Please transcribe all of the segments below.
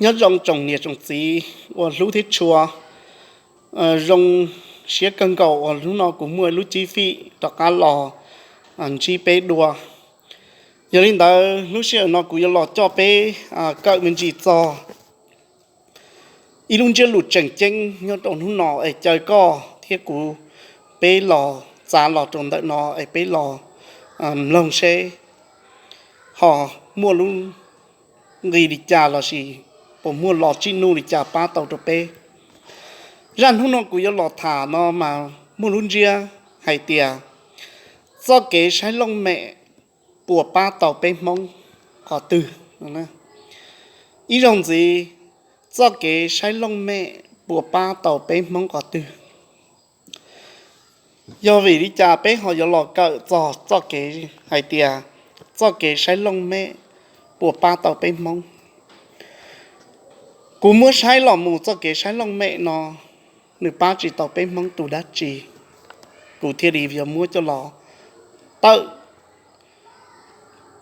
Nyob zoo tsoom niam tsoom txiv uas hlub thiab tshua, zoo siab kawg nkaus uas hnub no kuv muaj lub cib fim rov qab los ntsib peb dua. Yog li ntawd lub sij hawm no kuv yuav los coj peb kawm me ntsis txog ib lub ntsiab lus tseem ceeb nyob rau hnub no es caw koj thiab kuv peb los txav los rau ntawm no es peb los mloog seb ho muaj lub nqi li cas lossis puas muaj los tsij nuj li cas pab tau rau peb. Zaj hnub no kuv yuav los tham no mas muaj lub ntsiab hais tias txoj kev saib looj mem puas pab tau peb Hmoob qhov twg. Ib zaug ntxiv, txoj kev saib looj mem puas pab tau peb Hmoob qhov twg? Yog vim li cas peb ho yuav los kawm txog txoj kev hais tias txoj kev saib looj mem puas pab tau peb Hmoob? Kuv muab saib los mus txoj kev saib looj mem no nws pab tsis tau peb Hmoob tus dab tsi. Kuv thiaj li yuav muab coj los tawm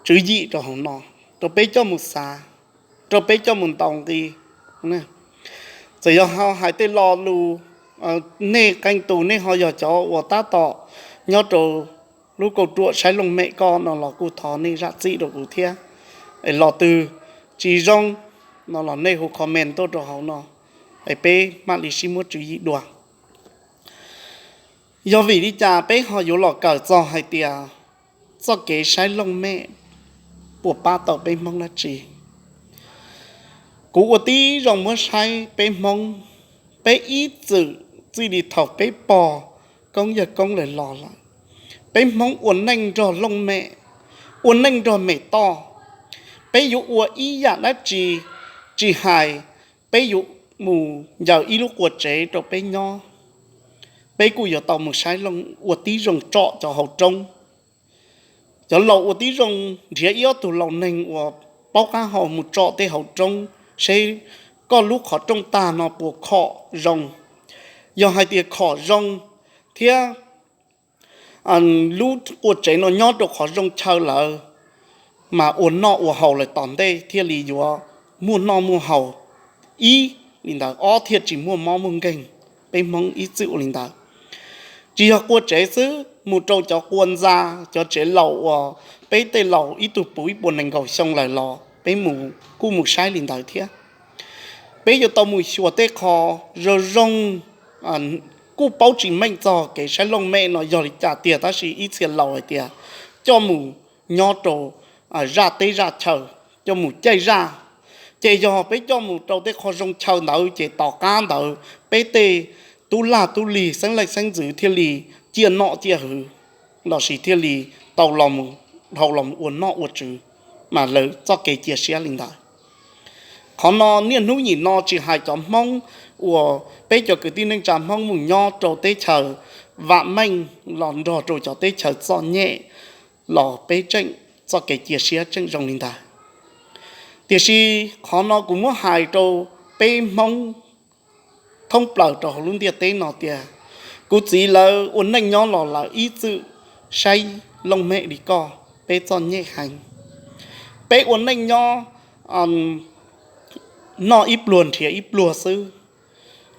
tswv yim rau hauv no, rau peb coj mus xav, rau peb coj mus ntaus nqi. Txawm yog ho hais tej lo lus, nej qee tus nej ho yog cov uas tab tom nyob rau lub kauj ruam saib looj mem ko no los kuj thov nej zam txim rau kuv thiab. Es lo twg tsis zoo no los nej hu comment tuaj rau hauv no, es peb mam li sib muab tswv yim dua. Yog vim li cas peb ho yuav los kawm txog hais tias txoj kev saib looj mem puas pab tau peb Hmoob dab tsi? Kuv ua tib zoo muab saib peb Hmoob, peb ib txwm txij li thaum peb pog koob yawg koob lawm los lawm, peb Hmoob ua neej nrog looj mem, ua neej nrog mem toj. Peb yuav ua ib yam dab tsi, tsis hais peb yuav mus ncaws ib lub qua tsev rau peb nyob, peb kuj yuav tau mus saib looj, ua tib zoo tsom cov hauv roob. Cov laus ua tib zoo nrhiav ib ob tug laus neeg uas paub qab hau mus tsom tej hauv roob seb koj lub qhov rooj tag no puas khom zoo. Yog hais tias khom zoo thiab lub qua tsev no nyob rau qhov zoo chaw lawm, mas ua noj ua haus lawm tom ntej thiaj li yuav muaj noj muaj haus ib li ntawd, ob thiaj tsis muaj mob muaj nkeeg. Peb Hmoob ib txwm ua li ntawd. Tsis yog qua tsev xwb, mus rau cov qua ntxa, cov tsev laus uas peb tej laus ib tug puv ib puas nees nkaum xyoo lawm los peb kuj mus saib li ntawd thiab. Peb yuav tau mus xyuas tej qho zoo zoo, kuj paub tsis meej txog kev saib looj mem no yog li cas tiag, tab sis ib txhia laus hais tias coj mus nyob rau zaj teb zaj chaw, coj mus caij zaj. Ces yog peb coj mus rau tej qho zoo chaw ntawd ces tom qab ntawd peb tej tub lag tub lig xeeb leej xeeb ntxwv thiaj li ciaj nom ciaj hwv, lossis thiaj li tau los dhau los ua noj ua tswv, mas lawv txoj kev cia siab li ntawd. Qhov no niaj hnub nim no tsis hais cov Hmoob uas peb cov kwv tij neej tsa Hmoob mus nyob rau teb chaws vam meej los nrog rau cov teb chaws txom nyem los peb tseem txoj kev cia siab tseem zoo li ntawd. Tiam sis qhov no kuv muab hais rau peb Hmoob thoob plaws rau hauv lub ntiaj teb no tias kuv txiv lawv ua neej nyob los lawv ib txwm saib looj mem li koj, peb txom nyem heev. Peb ua neej nyob noj ib pluag nrhiav ib pluag xwb,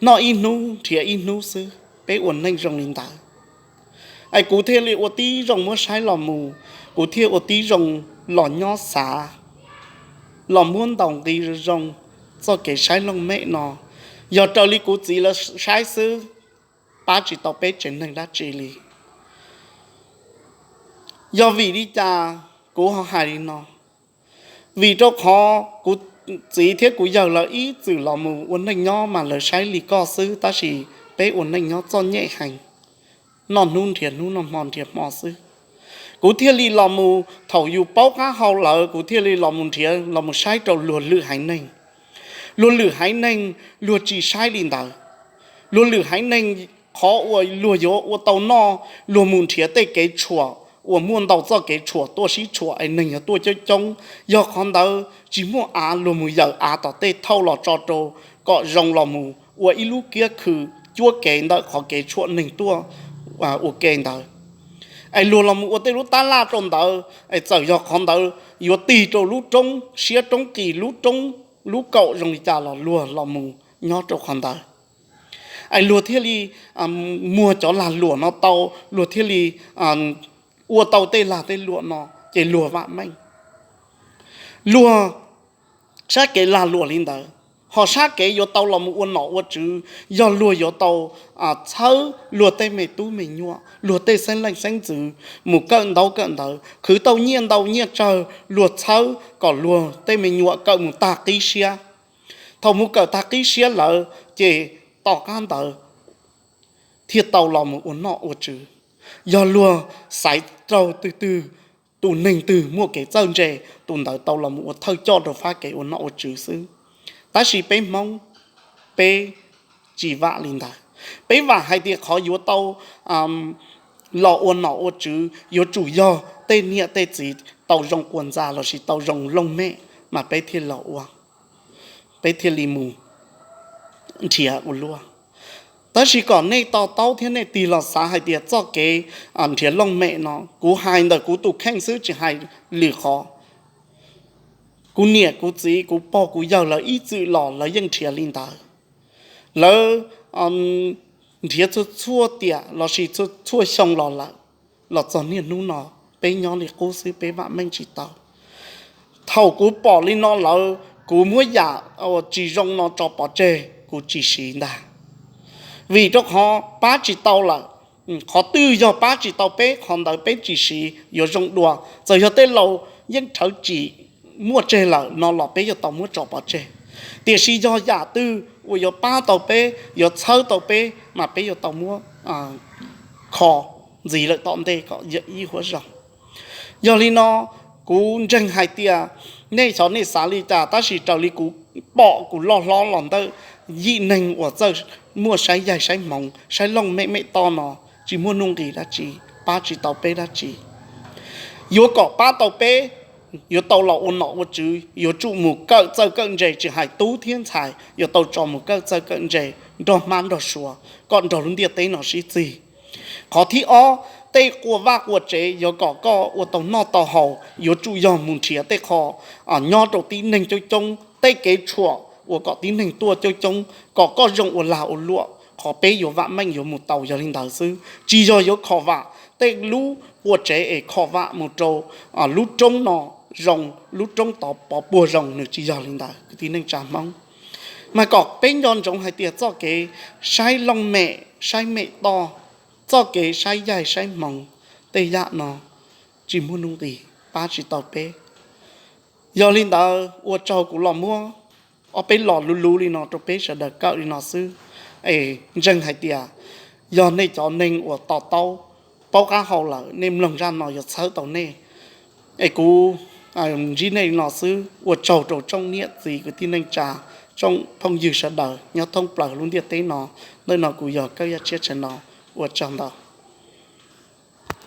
noj ib hnub nrhiav ib hnub xwb, peb ua neej zoo li ntawd. Es kuv thiaj li ua tib zoo muab saib los mus, kuv thiaj ua tib zoo los nyob xav, los muab ntaus nqi zoo zoo txoj kev saib looj mem no. Yog raws li kuv txiv lawv saib xwb, pab tsis tau peb tsev neeg dab tsi li. Yog vim li cas kuv ho hais li no? Vim rau qhov kuv txiv thiab kuv yawg lawv ib txwm los mus ua neej nyob mas lawv saib li koj xwb, tab sis peb ua neej nyob txom nyem heev, noj hnub nrhiav hnub, noj hmo nrhiav hmo xwb. Kuv thiaj li los mus, thaum yus paub qab hau lawm, kuv thiaj li los mus nrhiav los mus saib rau luag lwm haiv neeg. Luag lwm haiv neeg luag tsis saib li ntawd. Luag lwm haiv neeg qhov uas luag yuav ua tau noj, luag mus nrhiav tej kev tshuam uas muaj ntau txoj kev tshuam tuaj sib tshuam es neeg yuav tuaj coob coob. Yog qhov ntawd tsis muaj av, luag mus yawm av tom tej thauj los tso rau kom zoo los mus ua ib lub kiab khw cuab kev ntawm qhov kev tshuam neeg tuaj ua ke ntawd. Es luag los mus ua tej lub tab laj rau ntawd, es txawm yog qhov ntawd yuav tig rau lub roob siab roob qis, lub roob, lub kaum zoo li cas los luag los mus nyob rau qhov ntawd. Es luag thiaj li muag cov lag luam no tau, luag thiaj li ua tau tej lag tej luam no, ces luag vam meej. Luag sab kev lag luam li ntawd, ho sab kev yuav tau los mus ua nom ua tswv yog luag yuav tau txhawb luag tej me tub me nyuam, luag tej xeeb leej xeeb ntxwv mus kawm ntaub kawm ntawv, khwv tau nyiaj ntau nyiaj tsawg, luag txhawb kom luag tej me nyuam kawm mus tag qib siab. Thaum mus kawm tag qib siab lawm, ces tom qab ntawd thiaj tau los mus ua nom ua tswv. Yog luag xaiv raug twg twg, tus neeg twg muaj kev txawj ntse, tus ntawd tau los mus ua thawj coj rau fab kev ua nom ua tswv xwb. Tab sis peb Hmoob, peb tsis vam li ntawd. Peb vam hais tias qhov yuav tau los ua nom ua tswv yuav tsum yog tej niam tej txiv tau zoo quas ntxa lossis tau zoo looj mem, mas peb thiaj los ua, peb thiaj li mus nrhiav ua luaj. Tab sis kom nej to taub thiab nej tig los xav hais tias txoj kev nrhiav looj mem no, kuv hais ntawm kuv tus kheej xwb tsis hais lwm qhov. Kuv niam kuv txiv kuv pog kuv yawg lawv ib txwm los lawv yeej nrhiav li ntawd. Lawv nrhiav txhua txhua tiam lossis txhua txhua xyoo los lawm, los txog niaj hnub no peb nyob li qub xwb, peb vam meej tsis tau. Thaum kuv pom li no lawm, kuv muab yam tsis zoo no tso pov tseg, kuv tsis siv ntag. Vim rau qhov pab tsis tau lawm, qhov twg yog pab tsis tau peb, qhov ntawd peb tsis siv yuav zoo dua. Txawm yog tej laus yeej rhawv tsim muaj tseg lawm no los peb yuav tau muab tso pov tseg. Tiam sis yog yam twg uas yuav pab tau peb, yuav txhawb tau peb, mas peb yuav tau muab kho ntxiv lawm tom ntej kom yog ib huab zoo. Yog li no, kuv ntseeg hais tias nej xyov nej xav li cas, tab sis raws li kuv pom kuv loj hlob los ntawm yim neeg uas txawj muaj saib yaig saib hmoov, saib looj mem mem toj no, tsis muaj nuj nqis dab tsi, pab tsis tau peb dab tsi. Yuav kom pab tau peb, yuav tau los ua nom ua tswv, yuav tsum mus kawm txawj kawm ntse, tsis hais tub thiab ntxhais yuav tau tso mus kawm txawj kawm ntse nrog hmab nrog suav kom nrog lub ntiaj teb no sib txig. Qhov thib ob, tej quas vaj quas tsev yuav kom koj ua tau noj tau haus yuav tsum yog mus nrhiav tej qho nyob rau tib neeg coob coob, tej kev tshuam uas kom tib neeg tuaj coob coob kom koj zoo ua lag ua luam. Qhov peb yuav vam meej yuav mus tau yog li ntawd xwb, tsis yog yuav khom vam tej lub quas tsev es khom vam mus rau lub roob no zoo, lub roob tod pov puag zoo, nws tsis yog li ntawd kwv tij neej tsa Hmoob. Mas kom peb nco ntsoov hais tias txoj kev saib looj mem saib mem toj, txoj kev saib yaig saib hmoov, tej yam no tsis muaj nuj nqis, pab tsis tau peb. Yog li ntawd ua tsaug kuv los muab ob peb los luv luv li no rau peb sawv daws kawm li no xwb. Es ntseeg hais tias yog nej cov neeg uas to taub, paub qab hau lawm, nej mloog zaj no yuav txhawb tau nej. Es kuv ntsib nej li no xwb, ua tsaug rau tsoom niam txiv kwv tij neej tsa, tsoom phooj ywg sawv daws nyob thoob plaws lub ntiaj teb no. Ntawm no kuv yog Kawb Yaj Tshiab Tsha no, ua tsaug ntau.